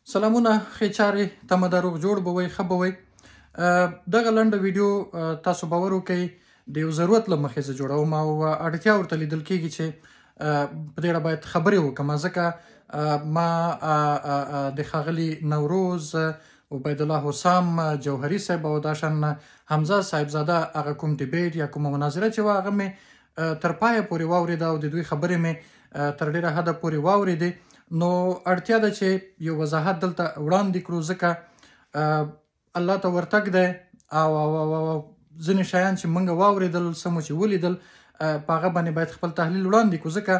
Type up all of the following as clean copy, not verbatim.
سلامونه، ښې چارې، تمه ده روغ جوړ به وئ، ښه به وئ. دغه لنډه ویډیو تاسو باور وکړئ د یو ضرورت له مخې زه جوړوم او اړتیا ورته لیدل کېږي چې په دې اړه باید خبرې وکړم، ځکه ما د ښاغلي نوروز، عبیدالله حسام، جوهري صاحب او دا شان حمزه صاحبزاده هغه کوم ډیبیټ یا کومه مناظره چې وه هغه مې تر پایه پورې واورېده او د دوی خبرې مې تر ډېره حده پورې واورېدې. نو اړتیا ده چې یو وضاحت دلته وړاندې کړو، ځکه الله ته ورتګ دی او ځینې شیان چې موږ واورېدل، څه مو چې ولیدل، په هغه باندې باید خپل تحلیل وړاندې کړو، ځکه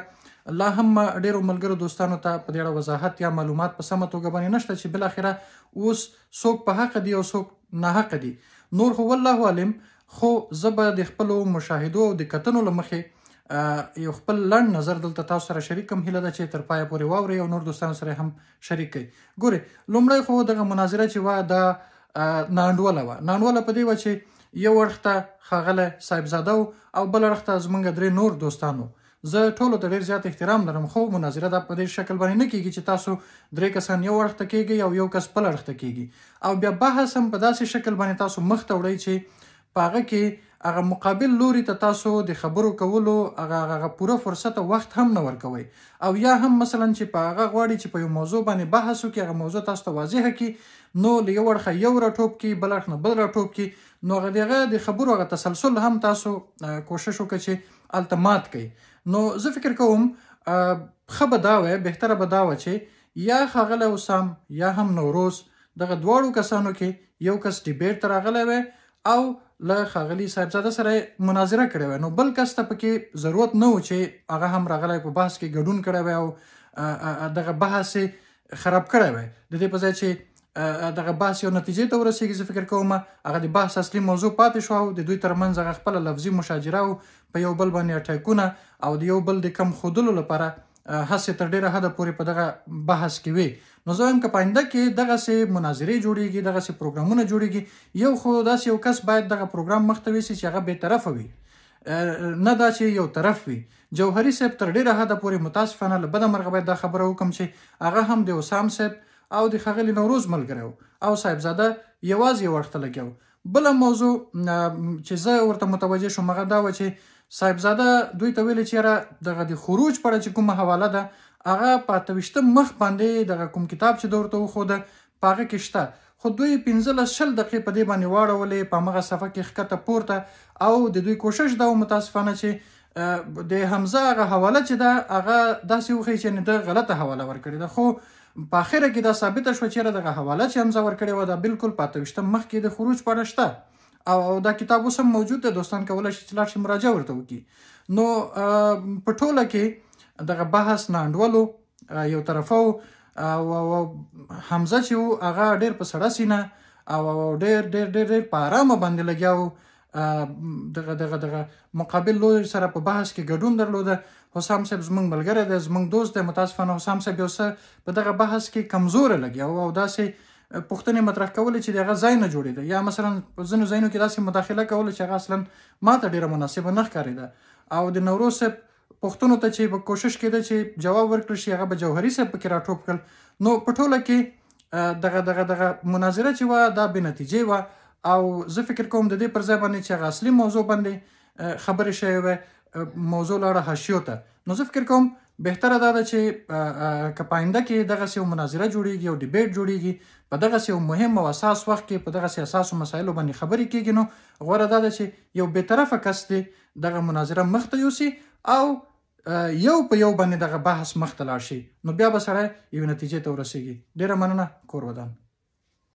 لا هم ډېرو ملګرو دوستانو ته په دې اړه وضاحت یا معلومات په سمه توګه باندې نشته چې بالاخره اوس څوک په حق دي او څوک ناحق دي. نور خو والله عالم، خو زه به د خپلو مشاهدو او د کتنو له مخې یو خپل لنډ نظر دلته تاسو سره شریک کړم. هیله ده چې تر پایه پورې واورئ او نور دوستانو سره هم شریک کړئ. ګورئ، لومړی خو دغه مناظره چې وه دا ناانډوله وه. ناانډوله په دې وه چې یو اړخ ته ښاغلی صاحبزاده و او بل اړخ ته زمونږ درې نور دوستان وو. زه ټولو ته ډېر زیات احترام لرم، خو مناظره دا په دې شکل باندې نه کېږي چې تاسو درې کسان یو اړخ ته کېږئ او یو کس بل اړخ ته کېږي، او بیا بحث هم په داسې شکل باندې تاسو مخ ته وړئ چې په هغه کې هغه مقابل لوري ته تاسو د خبرو کولو هغه پوره فرصت او وخت هم نه ورکوئ، او یا هم مثلا چې په هغه غواړي چې په یو موضوع باندې بحث وکړي، هغه موضوع تاسو ته واضحه کړي، نو له یو اړخه یو راټوپ کړي، بل اړخ نه بل راټوپ کړي، نو هغه د هغه د خبرو هغه تسلسل هم تاسو کوشش وکړئ چې هلته مات کړئ. نو زه فکر کوم ښه به دا وی، بهتره به دا وه چې یا ښاغلی اسام یا هم نوروز دغه دواړو کسانو کې یو کس ډیبیټ ته راغلی وی او له ښاغلي صاحبزاده سره یې مناظره کړې وای، نو بل کس ته پکې ضرورت نه و چې هغه هم راغلی په بحث کې ګډون کړی وای او دغه بحث یې خراب کړی وای. د دې په ځای چې دغه بحث یو نتیجې ته ورسېږي، زه فکر کوم هغه د بحث اصلي موضوع پاتې شو او د دوی ترمنځ هغه خپله لفظي مشاجره او په یو بل باندې اټیکونه او د یو بل د کم ښودلو لپاره هڅې تر ډېره حده پورې په دغه بحث کې وي. نو زه وایم که په آینده کې دغسې مناظرې جوړېږي، دغسې پروګرامونه جوړېږي، یو خو داسې یو کس باید دغه پروګرام مخته ویسي چې هغه بې طرفه وي، نه دا چې یو طرف وي. جوهري صاحب تر ډېره حده پورې متاسفانه له بده مرغه باید دا خبره وکړم چې هغه هم د اسام صاحب او د ښاغلي نوروز ملګری و او صاحبزاده یوازې یو اړخ ته لګیا و. بله موضوع چې زه ورته متوجه شوم هغه دا وه چې صاحبزاده دوی ته ویلې چې یاره دغه د خروج په اړه چې کومه حواله ده هغه په 28 مخ باندې دغه کوم کتاب چې ده ورته وښوده په هغه کې شته، خو دوی 15 20 دقیقې په دې باندې واړولې، په همغه صفحه کې ښکته پورته، او د دوی کوشش دا و متاسفانه چې د حمزه هغه حواله چې ده هغه داسې وښیي چې ده غلطه حواله ورکړې ده، خو په اخره کې دا ثابته شوه چې یاره دغه حواله چې حمزه ورکړې وه دا بالکل په 28 مخ کې د خروج په اړه شته او دا کتاب اوس هم موجود دی، دوستان کولی شي چې لاړ شي مراجعه ورته وکړي. نو په ټوله کې دغه بحث ناانډولو، یو طرفه و، او حمزه چې و هغه ډېر په سړه سینه او ډېر ډېر ډېر ډېر په ارامه باندې لګیا و، دغه دغه دغه مقابل لوري سره په بحث کې ګډون درلوده. حسام صاحب زمونږ ملګری دی، زمونږ دوست دی، متاسفانه حسام صاحب یو څه په دغه بحث کې کمزوری لګیا و او داسې پوښتنې مطرح کولې چې د هغه ځای نه جوړېده، یا مثلا په ځینو ځایونو کې داسې مداخله کوله چې هغه اصلا ما ته ډېره مناسبه نه ښکارېده. او د نوروز صاحب پوښتنو ته چې په کوشش کېده چې جواب ورکړل شي هغه به جوهري صاحب پکې راټوپ کړل. نو په ټوله کې دغه دغه دغه مناظره چې وه دا بې نتیجې وه او زه فکر کوم د دې پر ځای باندې چې هغه اصلي موضوع باندې خبرې شوې وې، موضوع لاړه حاشیو ته. نو زه فکر کوم بهتره دا ده چې که په آینده کې دغسې یو مناظره جوړېږي او ډیبیټ جوړېږي په دغسې یو مهم او اساس وخت کې په دغسې اساسو مسایلو باندې خبرې کېږي، نو غوره دا ده چې یو بېطرفه کس دې دغه مناظره مخته یوسي او یو په یو باندې دغه بحث مخته لاړ شي، نو بیا به سړی یوې نتیجې ته ورسېږي. ډېره مننه، کور ودان.